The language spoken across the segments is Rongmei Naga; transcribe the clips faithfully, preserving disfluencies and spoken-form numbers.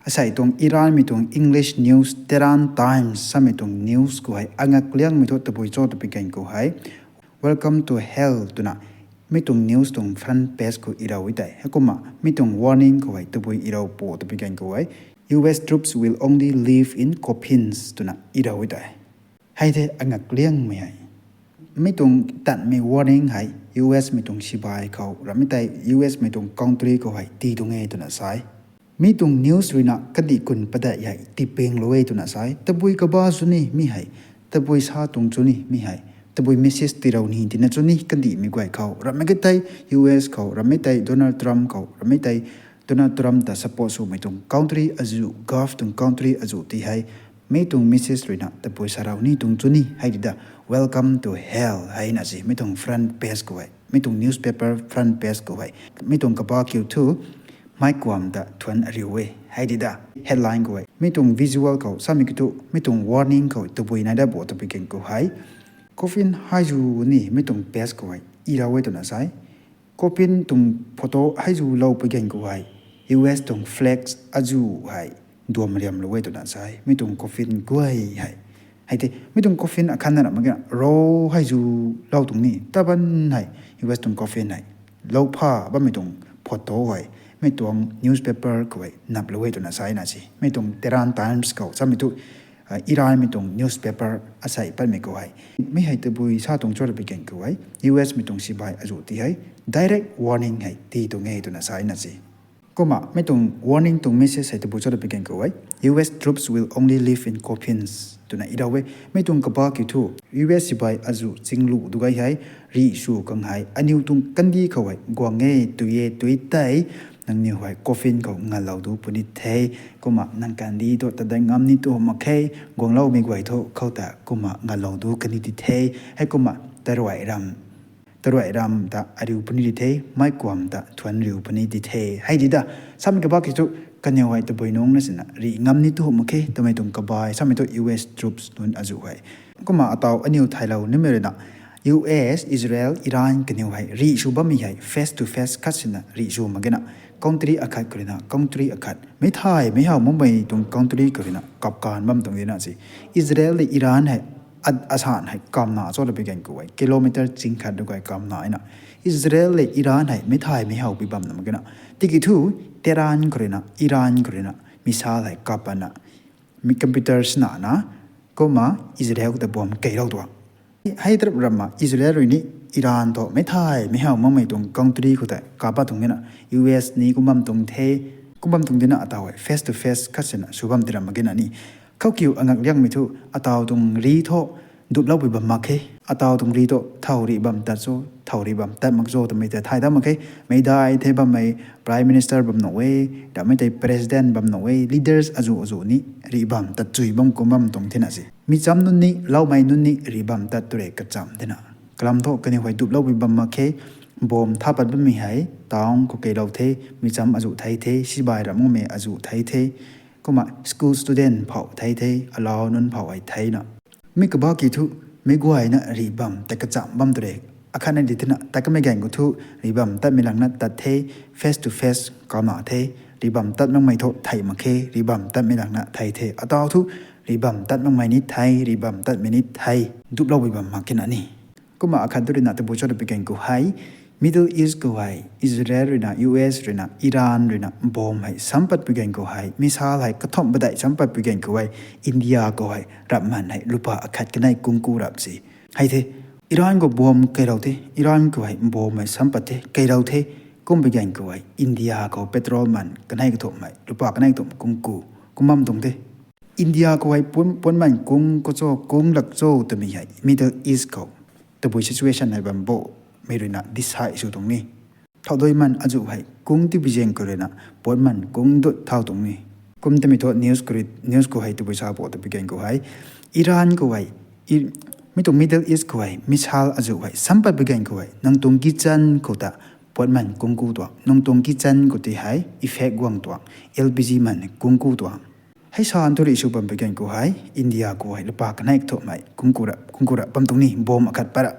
Asei tuang Iranmei tuang English news Tehran Times samei tuang news khou hei angakliangmei thu tabui cho twpui gan khou hei, Welcome to hell twna mi tuang news tuang front page khou irou e tei. Heikumna mi tuang warning khou hei tabui irou po twpui gan khou hei, U S troops will only live in coffins twna irou e tei. Hei the angakliangmei hei. Mi tuang tanmei warning hei U S mei tuang sibai khou, ramei tei U S mei tuang country khou hei tii tuang e twna sa e. Mi tuang news ruina kandih kun padeih hei tiipinglou e twna sa e. Tabui kaba chu ni mi hei, tabui sa tuang chu ni mi hei, tabui message tiirou ni tina chu ni kandihmei guay khou. Ramei ka tei U S khou, ramei tei Donald Trump khou, ramei tei Donald Trump ta support swmei tuang country azuh, Gulf tuang country azuh ti hei, mi tuang message ruina tabui sarou ni tuang chu ni hei di da, Welcome to hell hei na si, mi tuang front page khou hei, mi tuang newspaper front page khou hei. Mi tuang kaba kiu thu, meic kuam ta thuanc ariu e hei di da, headline khou hei. Mi tuang visual khou samei kiu thu, mi tuang warning khou tabui nai da bo twpui gan khou hei, coffin hei zu ni mi tuang page khou hei irou e twna sa e. Coffin tuang photo hei zu lou pui gan khou hei, U S tuang flag azuh hei duam riamlou e twna sa e. Mi tuang coffin guay hei, hei the, mi tuang coffin akhatna ra mak ge na, ro hei zu lou tuang ni taban hei, U S tuang coffin hei lou pha bammei tuang photo hei, mi tuang newspaper khou hei naplou e twna sa e na si. Mi tuang Tehran Times khou samei thu, Iranmei tuang newspaper asei patmei khou hei. Mi hei tabui sa tuang cho twpui gan khou hei, U S mei tuang sibai azuh ti hei direct warning hei tii tuang e twna sa e na si. Kumna mi tuang warning tuang message hei tabui cho twpui gan khou hei, U S troops will only live in coffins twna irou e. Mi tuang kaba kiu thu, U S sibai azuh chinglu du gay hei, rih sw khang hei aniw tuang kandih khou hei guang e, tui e, tui tei nangniw hei coffin khou ngalou du puni the. Kumna nang kandih tu tat dat ngam ni tu mak khe, guangloumei guay thu khou ta kumna ngalou du kani di the. Heikumna taruai ram, taruai ram ta ariu puni di the, meic kuam ta thuanc riu puni di the hei di da. Samei kaba kiu thu, kaniw hei tabui nungc na sina rih ngam ni tu mak khe twmei tuang kaba e, samei thu U S troops nunc azuh hei. Kumna ataw aniw thaylou nimei ruina, U S, Israel, Iran kaniw hei rih sw bammei hei face to face khat sina rih sw mak ge na, country akhat khou ruina country akhat mei thay mei how makmei tuang country khou ruina kapkan bam tuang di na si. Israel le Iran hei, asan hei kamna cho twpui gan khou hei kilometer ching khat du gay kamna e na. Israel le Iran hei mei thay mei how pui bam na mak ge na. Tiki thu, Tehran khou ruina, Iran khou ruina missile hei kap pana, mi computer sina na, kumna Israel ta bomb keilou tuang. Hei tarap ramna Israel rui ni Iran thu mei thay mei how makmei tuang country khou tei kap pat tuang di na, U S ni kum bam tuang the, kum bam tuang di na ataw hei face to face khat sina sw bam ti ram mak ge na ni. Khou kiu angakliangmei thu, ataw tuang rih thu duploupui bam mak khe. Ataw tuang rih thu thow rih bam tat cho, thow rih bam tat mak cho twmei tei thay dat mak khe. Meidai the bammei Prime Minister bam nuh e, ramei tei President bam nuh e, leaders azuh azuh ni rih bam tat chui bam kum bam tuang thina si. Mi cham nunc ni, loumei nunc ni rih bam tat tu re kacham thina. Kalam thu kaniw hei duploupui bam mak khe. Bomb tha pat bammei hei town khou keilou the, mi cham azuh thei the, sibai ram makmei azuh thei the, kumna school student phou thei the, alau nunc phou hei theina. Mi kaba kiu thu, meic guayna rih bam tat kacham bam tu re. Akhatna di thina, tat kamei gan khou thu, rih bam tatmei langna tat the, face to face kamna the, rih bam tat makmei thu thei mak khe, rih bam tatmei langna thei the. Ataw thu, rih bam tat makmei ni thei, rih bam tatmei ni thei, duploupui bam mak khe na ni. Kumna akhat tu ruina tabui cho twpui gan khou hei, Middle East khou hei, Israel ruina, U S ruina, Iran ruina bomb hei sam patpui gan khou hei, missile hei kathumh padeih sam patpui gan khou hei, India khou hei rapman hei lupa akhat kanei kung ku rap si. Hei the, Iran khou bomb keilou the, Iran khou hei bomb hei sam pat the, keilou the, kumpui gan khou hei India khou petrol man kanei kathumh hei lupa kanei kathumh kung ku, kum bam tuang the. India khou hei puan, puanman kung khou cho, kung lak cho twmei hei Middle East khou tabui situation hei bam bo, mei ruina decide sw tuang ni. Thowdui man azuh hei kung tipui zaeng khou ruina puanman kung dut thau tuang ni. Kum twmei thu news khou rui, news khou hei tabui sa bo twpui gan khou hei, Iran khou hei, mi tuang Middle East khou hei missile azuh hei sam patpui gan khou hei nang tuang kitchen khou ta puanman kung ku tuang, nang tuang kitchen khou ti hei effect guang tuang, L P G man kung ku tuang. Hei san thu rih sw bampui gan khou hei India khou hei lupa kanei kathumhmei kung ku rap, kung ku rap bam tuang ni, bomb akhat pat rap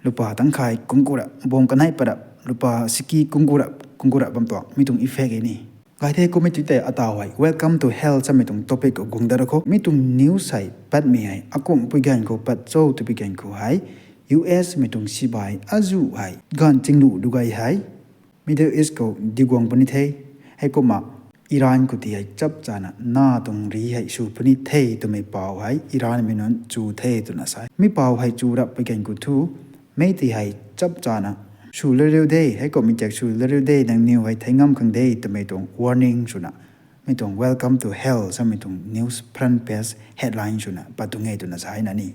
lupa tangkhai kung ku rap, bomb kanei pat rap lupa siki kung ku rap, kung ku rap bam tuang, mi tuang effect e ni. Gay the kummei tu tei ataw hei welcome to hell samei tuang topic khou guang dat ra khou, mi tuang news hei patmei hei akumhpui ganv khou pat cho twpui ganv khou hei, U S mei tuang sibai azuh hei ganv chingluh dugay hei Middle East khou di guang puni the. Heikumna Iran khou ti hei chapchana na tuang ri hei sw puni the twmei pau hei Iranmei nunc chu the twna sa e. Mi pau hei chu rap pui ganv khou thu, mei ti hei chapchana sw lariu de, heikumhmei tak sw lariu de, nangniw hei thei ngam khang de twmei tuang warning swna, mi tuang welcome to hell samei tuang news front page headline swna pat tuang e twna sa e na ni.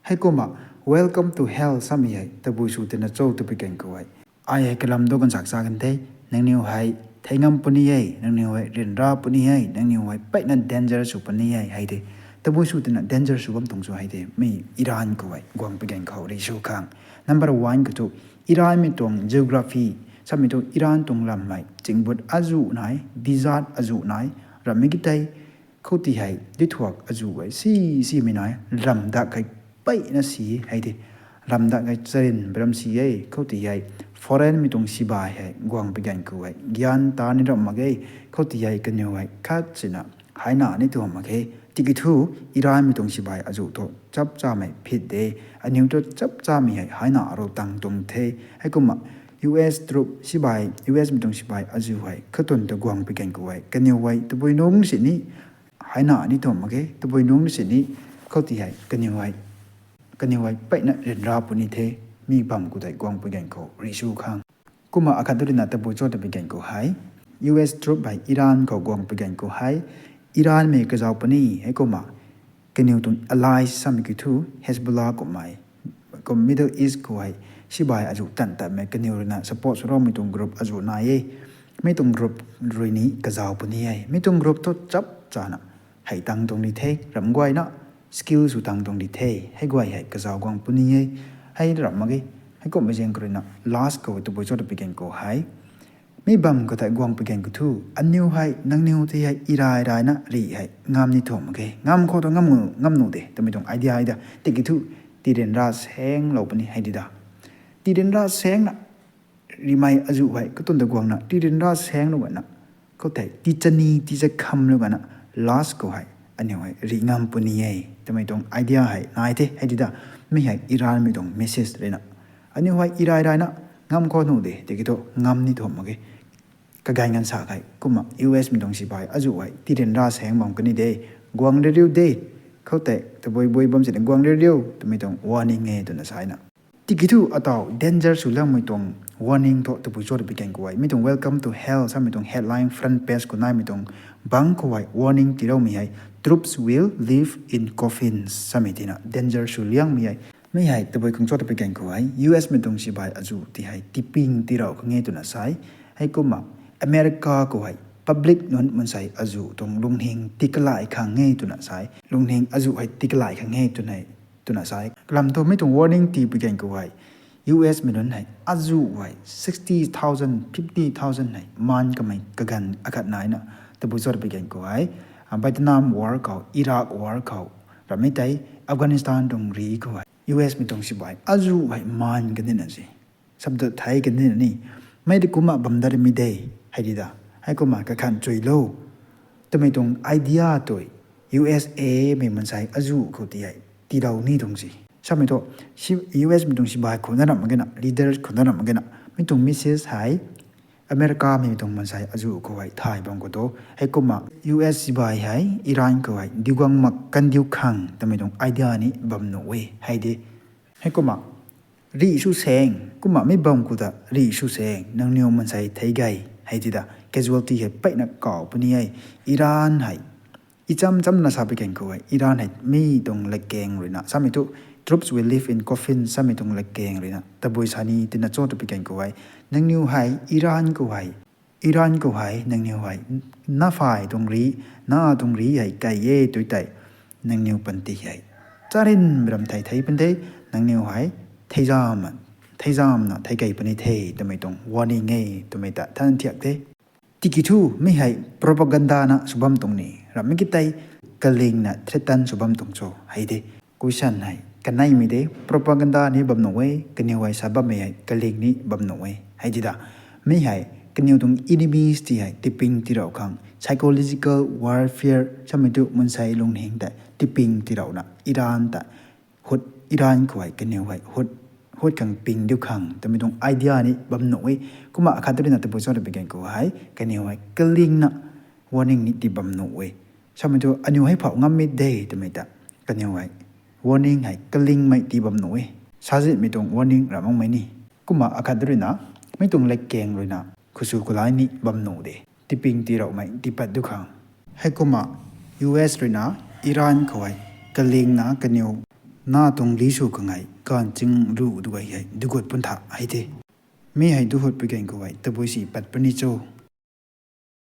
Heikumna welcome to hell samei hei tabui sw tina cho twpui ganv khou hei, ai hei kalam du kansak sa kan the, nangniw hei thei ngam puni e, nangniw hei ryanra puni e, nangniw hei peyna danger sw puni e hei de. Tabui sw tina danger sw bam tuang sw hei de, mi Iran khou hei guang pui ganv khou ri sw khang. Number one khou thu, Iranmei tuang geography samei thu Iran tuang lam hei chingbut azuh nai, desert azuh nai, rammei ki tei khou ti hei dithuak azuh hei si, simei nai, ramh dak hei peyna si hei de. Ramh dak hei charynmei ram si e, khou ti hei foreignmei tuang sibai hei guang pui ganv khou hei gyan ta ni ram mak ge, khou ti hei kaniw hei khat sina haina ni tuam mak ge. Tiki thu Iranmei tuang sibai azuh thu chapchamei phit de, aniw thu chapchamei hei haina rou tang tuang the. Heikumna U S troop sibai, U S mei tuang sibai azuh hei khatun ta guang pui ganv khou hei kaniw hei tabui nungc sini haina ni tuam mak ge, tabui nungc sini khou ti hei kaniw hei, kaniw hei peyna ryanra puni the, mi bam khou tei guang pui ganv khou ri sw khang. Kumna akhat tu ruina tabui cho twpui ganv khou hei, U S troop hei Iran khou guang pui ganv khou hei, Iranmei kazauh puni, heikumna kaniw tuang allies samei kiu thu Hezbollah kummei, kum Middle East khou hei sibai azuh tan tatmei kaniw ruina support sw raumei tuang group azuh nai e. Mi tuang group rui ni kazauh puni e. Mi tuang group thu chapchana hei tang tuang di the, ramh guayna skill sw tang tuang di the, hei guay hei kazauh guang puni e. Hei ram mak ge, heikumhmei zaeng khou ruina last khou tabui cho twpui ganv khou hei, mi bam khou tei guang pui ganv khou thu, aniw hei nangniw ti hei irai raina rih hei ngam ni tuam mak ge, ngam khou tu ngam, ngam nuh de twmei tuang idea hei da. Tiki thu, tiryanra saenglou puni hei di da. Tiryanra saengna rihmei azuh hei khatun ta guangna tiryanra saenglou gana, khou tei tichani tichakhamlou gana, last khou hei aniw hei rih ngam puni e twmei tuang idea hei nai the hei di da. Mi hei Iranmei tuang message ruina, aniw hei irai raina ngam khou nuh de, tiki thu ngam ni tuam mak ge. Kaganv ganv sa khei kumna U S mei tuang sibai azuh hei tiryanra saeng bam kani de, guang ririu de, khou tei tabui bui bam sini guang ririu twmei tuang warning e twna sa e na. Tiki thu ataw danger sw liangmei tuang warning thu tabui cho twpui ganv khou hei, mi tuang welcome to hell samei tuang headline front page khou naimei tuang bangc khou hei warning tiiloumei hei, troops will live in coffins samei tina danger sw liangmei hei. Mi hei tabui khang cho twpui ganv khou hei, U S mei tuang sibai azuh ti hei tiping tiirou khang e twna sa e. Heikumna America khou hei public nunc mansei azuh tuang lunghing tikalai khang e twna sa e. Lunghing azuh hei tikalai khang e twna, twna sa e. Kalam thu mi tuang warning tiipui ganv khou hei, U S mei nunc hei azuh hei sixty thousand, fifty thousand hei maan kamei kaganv akhat naina tabui cho twpui ganv khou hei, Vietnam War khou, Iraq War khou, rammei tei Afghanistan tuang ri khou hei U S mei tuang sibai azuh hei maan kanina se. Sap ta thei kanina ni, mei ti kumna bam dat rimei de hei di da. Heikumna kakhan chuylou twmei tuang idea tei U S A mei mansei azuh khou ti hei tiilou ni tuang se. Samei thu, U S mei tuang sibai khou na ram mak gena, leaders khou na ram mak gena, mi tuang message hei America mei tuang mansei azuh khou hei thay bam khou tu, heikumna U S sibai hei Iran khou hei diu guang mak kandiu khang twmei tuang idea ni bam nuh e hei de. Heikumna rih sw saeng, kumna mi bam khou ta rih sw saeng, nangniw mansei thei gay hei di da, casualty hei peyna kaw puni e. Iran hei, icham chamna sapui ganv khou hei, Iran hei mi tuang latkaeng ruina samei thu, troops will live in coffin samei tuang latkaeng ruina tabui sa ni tina cho twpui ganv khou hei, nangniw hei Iran khou hei, Iran khou hei nangniw hei na phay tuang ri, na tuang ri hei kai e tui tei, nangniw panty hei charynmei ram thei thei pun de, nangniw hei theizam, theizamna thei kei puni the twmei tuang warning e twmei ta than thiak the. Tiki thu mi hei propaganda na sw bam tuang ni, rammei ki tei kalingna threaten sw bam tuang cho hei de. Question hei kaneimei de, propaganda ni bam nuh e, kaniw hei sa bammei hei kaling ni bam nuh e hei di da. Mi hei kaniw tuang enemies ti hei tiping tiirou khang psychological warfare samei tu mansei lungning tei tiping tiirouna Iran ta hut, Iran khou hei kaniw hei hut, hut khang ping diu khang twmei tuang idea ni bam nuh e. Kumna akhat ruina tabui cho twpui gan khou hei kaniw hei kalingna warning ni tii bam nuh e. Samei tu aniw hei phou ngammei de twmei ta kaniw hei warning hei kalingmei tii bam nuh e. Sazitmei tuang warning ra makmei ni. Kumna akhat ruina mi tuang latkaeng ruina khusw khulai ni bam nuh de, tiping tiiroumei tiipat diu khang. Heikumna U S ruina Iran khou hei kalingna kaniw na tuang li sw khang hei ganv ching ruh du gay hei dugut pun tha hei the. Mi hei duhutpui gan khou hei tabui si pat puni cho?